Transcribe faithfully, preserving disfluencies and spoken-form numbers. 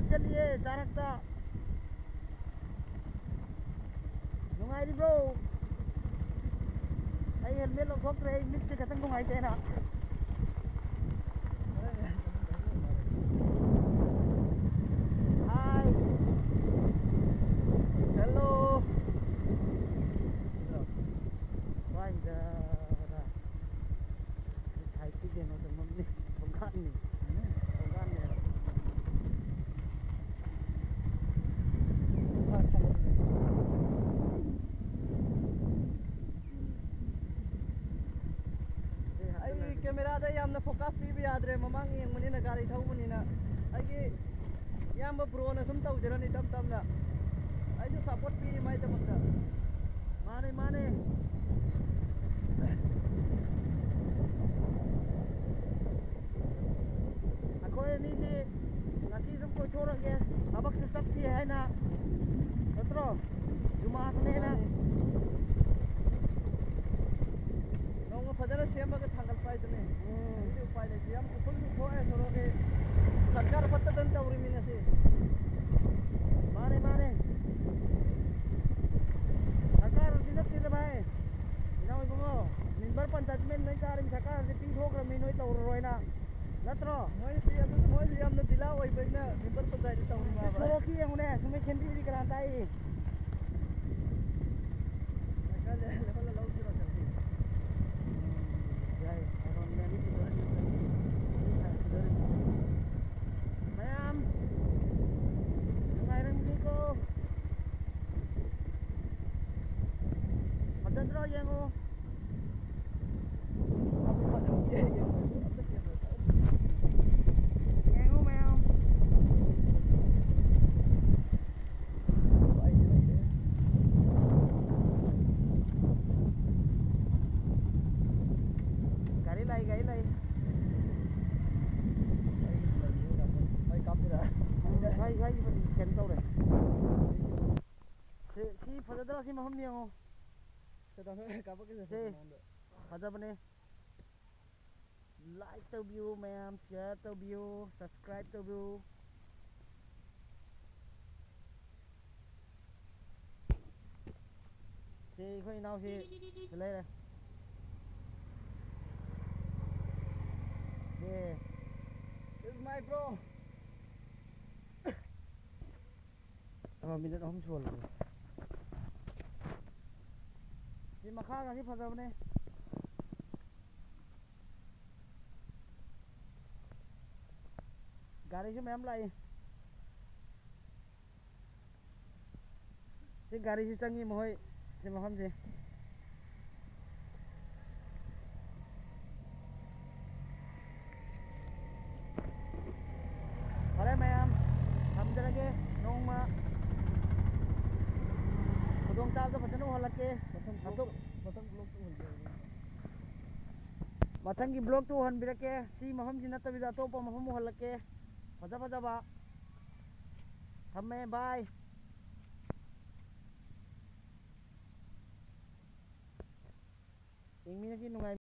ꯆꯠꯂꯤꯌꯦ ꯆꯥꯔꯛꯇ꯫ ꯅꯨꯡꯉꯥꯏꯔꯤꯕ꯭ꯔꯣ? ꯑꯩ helmet ꯂꯧꯊꯣꯛꯇ꯭ꯔꯦ, ꯑꯩ ꯃꯤꯠꯁꯦ ꯈꯤꯇꯪ ꯅꯨꯡꯉꯥꯏꯇꯦꯅ꯫ Hi. Hello. ꯁ꯭ꯋꯥꯏꯗ ꯁꯥꯏꯠꯀꯤ ꯀꯩꯅꯣ ꯆꯪꯐꯝꯅꯤ, ꯊꯣꯡꯒꯥꯟꯅꯤ꯫ ꯊꯣꯡꯒꯥꯟꯅꯦꯕ꯫ ꯑꯩ cameraꯗ ꯌꯥꯝꯅ focus ꯄꯤꯕ ꯌꯥꯗ꯭ꯔꯦ, ꯃꯃꯥꯡ ꯌꯦꯡꯕꯅꯤꯅ, ꯒꯥꯔꯤ ꯊꯧꯕꯅꯤꯅ꯫ ꯑꯩꯒꯤ ꯏꯌꯥꯝꯕ broꯅ ꯁꯨꯝ ꯇꯧꯖꯔꯅꯤ ꯇꯞ ꯇꯞꯅ꯫ ꯑꯩꯁꯨ support ꯄꯤꯔꯤ ꯃꯥꯏꯗꯃꯛꯇ꯫ ꯃꯥꯅꯦ, ꯃꯥꯅꯦ꯫ ꯑꯩꯈꯣꯏ ꯑꯅꯤꯁꯤ ꯉꯁꯤ ꯁꯨꯝ ꯀꯣꯏꯊꯣꯔꯛꯑꯒꯦ, ꯊꯕꯛꯁꯨ ꯆꯠꯇꯦ ꯍꯥꯏꯅ, ꯅꯠꯇ꯭ꯔꯣ? ꯖꯨꯃꯥꯁꯨꯅꯦꯅ꯫ ꯃꯥꯅꯦ꯫ ꯅꯣꯡꯃ ꯐꯖꯅ ꯁꯦꯝꯃꯒ ꯊꯥꯡꯒꯠꯄ ꯍꯥꯏꯗꯨꯅꯤ꯫ ꯎꯝ꯫ ꯑꯗꯨꯗꯤ ꯎꯄꯥꯏ ꯂꯩꯇꯦ꯫ ꯌꯥꯝ ꯎꯐꯨꯜꯁꯨ ꯊꯣꯛꯑꯦ ꯁꯣꯔꯣꯛꯀꯤ꯫ ꯁꯔꯀꯥꯔ ꯐꯠꯇꯗꯅ ꯇꯧꯔꯤꯃꯤ ꯉꯁꯤ꯫ ꯃꯥꯅꯦ, ꯃꯥꯅꯦ꯫ ꯁꯔꯀꯥꯔꯗꯤ ꯅꯠꯇꯦꯗ ꯚꯥꯏ꯫ ꯏꯅꯥꯎ ꯏꯕꯨꯡꯉꯣ, member ꯄꯟꯆꯥꯌꯠ ꯃꯦꯟ ꯂꯣꯏ ꯀꯥꯔꯦ, ꯁꯔꯀꯥꯔꯁꯦ ꯄꯤꯊꯣꯛꯈ꯭ꯔꯕꯅꯤ ꯅꯣꯏ ꯇꯧꯔꯔꯣꯏꯅ꯫ ꯅꯠꯇ꯭ꯔꯣ? ꯃꯣꯏꯗꯤ ꯑꯗꯨ, ꯃꯣꯏꯗꯤ ꯌꯥꯝꯅ ꯗꯤꯂꯥ ꯑꯣꯏꯕꯅꯤꯅ member ꯄꯟꯆꯥꯌꯠꯇꯤ ꯇꯧꯅꯤꯡꯉꯕ꯫ ꯁꯣꯔꯣꯛꯀꯤ ꯌꯦꯡꯉꯨꯅꯦ, ꯁꯨꯝꯃꯩ ꯁꯦꯝꯕꯤꯔꯤ ꯀꯅꯥ ꯇꯥꯛꯏ? ꯁꯔꯀꯥꯔꯗ ꯂꯧꯍꯜꯂ ꯂꯧꯁꯤꯔꯣ ꯁꯦꯜꯐꯤ? ꯌꯥꯏ, ꯑꯃꯃꯝꯗ ꯑꯅꯤ ꯄꯨꯊꯣꯔꯛꯑꯗꯤ ꯐꯩ꯫ ꯑꯅꯤ ꯈꯥꯏ ꯄꯨꯊꯣꯔꯛꯑꯗꯤ ꯐꯩ꯫ ꯃꯌꯥꯝ ꯅꯨꯡꯉꯥꯏꯔꯝꯒꯅꯤꯀꯣ꯫ ꯐꯖꯗ꯭ꯔꯣ? ꯌꯦꯡꯉꯣ꯫ ꯌꯦꯡꯉꯣ ꯃꯌꯥꯝ꯫ ꯒꯥꯔꯤ ꯂꯥꯛꯏ, ꯒꯥꯔꯤ ꯂꯥꯛꯏ꯫ ꯃꯩ ꯀꯥꯞꯄꯤꯔ? ꯁ꯭ꯋꯥꯏ, ꯁ꯭ꯋꯥꯏꯒꯤ ꯀꯩꯅꯣ ꯇꯧꯔꯦ꯫ ꯁꯤ, ꯁꯤ ꯐꯖꯗ꯭ꯔꯣ? ꯁꯤ ꯃꯐꯝ ꯌꯦꯡꯉꯣ꯫ ꯀꯩꯗꯧꯔꯦ? ꯀꯥꯞꯄꯛꯀꯦꯁꯦ ꯁꯤ ꯃꯃꯥꯡꯗ꯫ ꯐꯖꯕꯅꯦ꯫ Like ꯇꯧꯕꯤꯌꯨ ꯃꯌꯥꯝ, share ꯇꯧꯕꯤꯌꯨ, subscribe ꯇꯧꯕꯤꯌꯨ꯫ ꯑꯩꯈꯣꯏ ꯏꯅꯥꯎꯁꯤ ꯂꯩꯔꯦ꯫ ꯑꯦ꯫ This is my bro. ꯑ, ꯃꯤꯅꯤꯠ ꯑꯍꯨꯝ ꯁꯨꯍꯜꯂꯒꯦ꯫ ꯁꯤ ꯃꯈꯥꯒꯁꯤ ꯐꯖꯕꯅꯦ꯫ ꯒꯥꯔꯤꯁꯨ ꯃꯌꯥꯝ ꯂꯥꯛꯏ꯫ ꯁꯤ ꯒꯥꯔꯤꯁꯨ ꯆꯪꯉꯤ ꯃꯈꯣꯏ ꯁꯤ ꯃꯐꯝꯁꯦ꯫ ꯐꯔꯦ ꯃꯌꯥꯝ, ꯊꯝꯖꯔꯒꯦ꯫ ꯅꯣꯡꯃ ꯈꯨꯗꯣꯡꯆꯥꯕꯗ ꯐꯖꯅ ꯎꯍꯜꯂꯛꯀꯦ꯫ ꯃꯊꯪ vlog, ꯑꯇꯣꯞ-, ꯃꯊꯪ vlogꯇ ꯎꯍꯟꯖꯔꯒꯦ꯫ ꯃꯊꯪꯒꯤ vlogꯇ ꯎꯍꯟꯕꯤꯔꯛꯀꯦ꯫ ꯁꯤ ꯃꯐꯝꯁꯤ ꯅꯠꯇꯕꯤꯗ ꯑꯇꯣꯞꯄ ꯃꯐꯝ ꯎꯍꯜꯂꯛꯀꯦ꯫ ꯐꯖ ꯐꯖꯕ꯫ ꯊꯝꯃꯦ, bye꯫ ꯌꯦꯡꯃꯤꯟꯅꯁꯤ, ꯅꯨꯡꯉꯥꯏ꯫